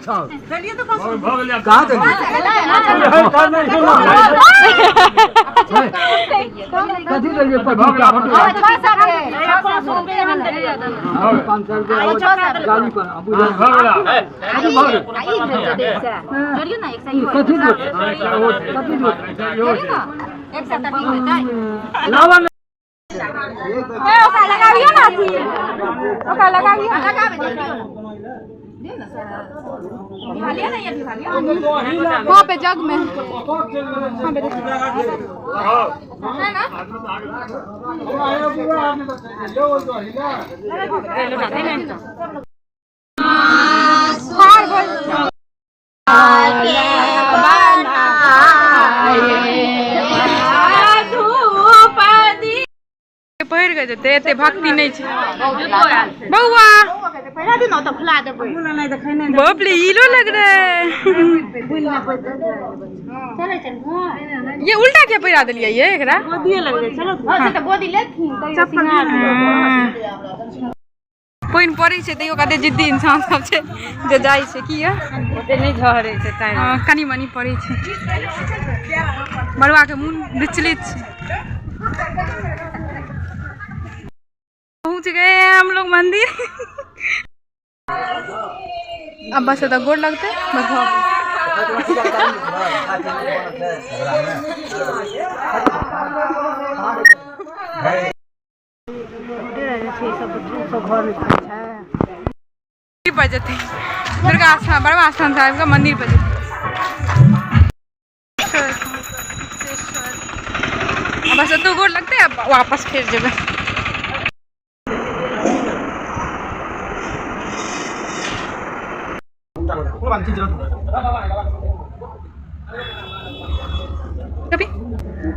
छौ कहाँ देलियै कथी देलियै 500 रुपया गाली पर लगाबियो ना ओकरा लगाबियो वहाँ पे जग में है ना। पहिर के जेतै एते भक्ति नहीं छै बौआ। बाप रे ईलो लग रहा है। ये उल्टा क्या पहिरा देलियै ये एकरा? पानि पड़ै छै तैयो कते जिद्दी इंसान सब छै जे जाइ छै की ओते नहि झहरै छै तैं कनि मनि पड़ै छै। बड़ुआ के मोन विचलित छै। पहुंच गए हैं हम लोग मंदिर। अब बस तो गोड़ लगते बस हो। पर जते दुर्गा स्थान बड़वा स्थान साहब का मंदिर पर जते। बस तो गोड़ लगते अब वापस फिर जेबे। टोपी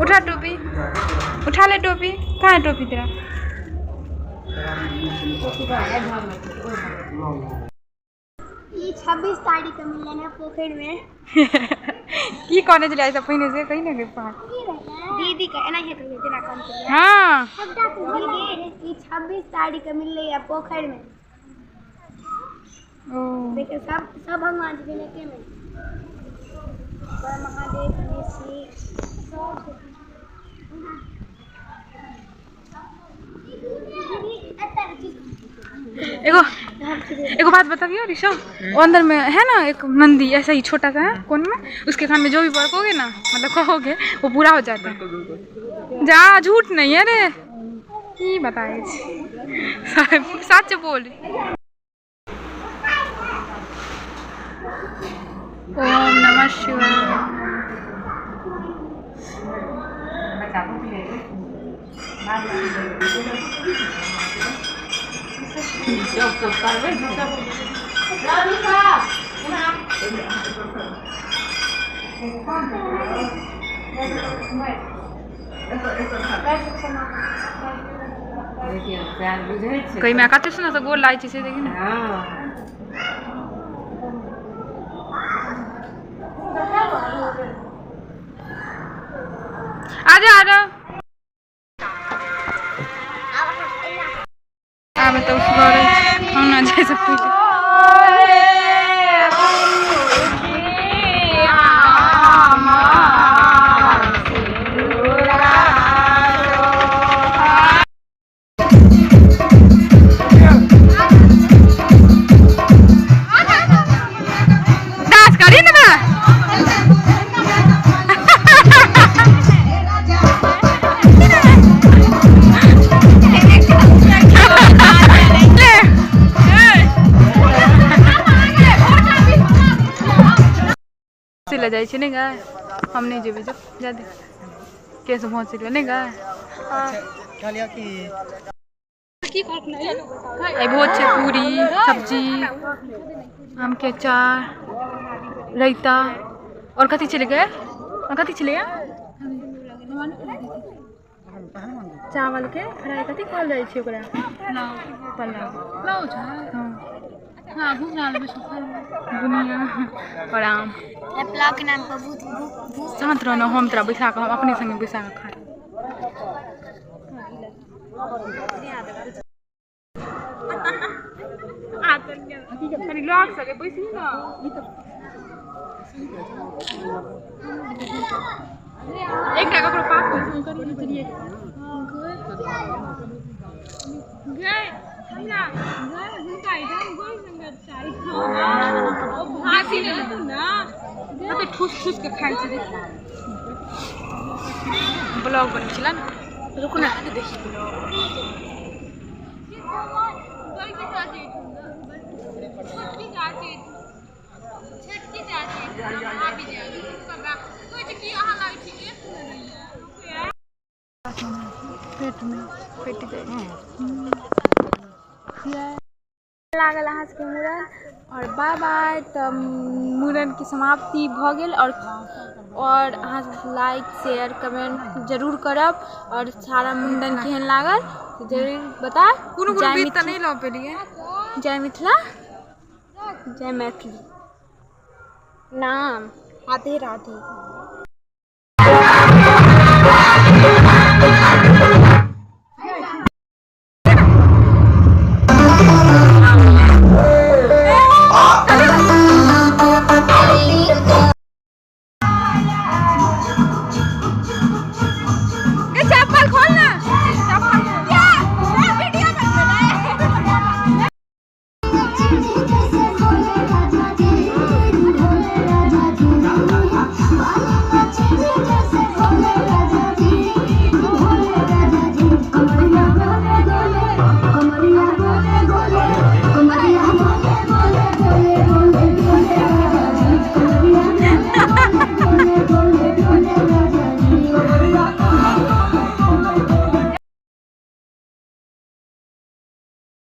उठा, टोपी उठा ले, टोपी कहाँ है टोपी तेरा? 26 तारीख के मिलन है पोखर में। की कहने चले सब पहिने से कहीं ना कहीं पहाड़ दीदी के एना ही कहिए जेना काम के। हां दीदी 26 तारीख के मिलले है पोखर में। ओ देखिए सब सब भगवान जी के में महादेव गणेश जी सब। एगो एगो बात बताबियो ऋषभ, अंदर में है ना एक नंदी ऐसा ही छोटा सा है कोन में, उसके कान में जो भी बरकोगे ना मतलब कहोगे वो पूरा हो जाता है। जा झूठ नहीं है रे की बताए सच बोल। ओम नमः शिवाय। कहीं मैं कते सुना तो गोल लागै छै से देखी ना। आजा आजा आब तऽ उसगर हम ना जाय सकते। डांस करी ना बा। ले जाइ छै नहीं गाय, हम नहीं जेबै जो जा दे केस पहुँच ले नहीं गाय। आई भोज छै पूरी सब्जी आम के अचार रायता और कथी छलै गए और कथी छलै चावल के फ्राई कथी कहल जाइ छै ओकरा? पुलाव। हाँ बुनिया और आम। पुलाव के नाम पर भूत भूत शांत रह ना, हम तोरा बैसा कऽ हम अपने संगे बैसा कऽ खा। कनी लग सके बैसही ना। एकटा ककरो पास होइ छै करी चलिए गए हमरा गए हुनका एहिठाम गौरी शंकर चाही। ओ भासी ने ना कते ठूस ठूस के खाइ छै। देखी ब्लॉग बनबै छला ने, रुकू ना देखी ब्लॉग। पेट में पेट जाइ लागल अहाँ सबके मूड़न। और बाय बाय। तऽ मूड़नके समाप्ति भऽ गेल। और अहाँ सब लाइक शेयर कमेंट जरूर करब। और सारा मुंडन केहन लागल तऽ जरूर बता। कोनो कोनो जय विध तऽ मिथिला, नहि लऽ पेलियै। जय मिथिला, जय मैथिली। नाम राधे राधे।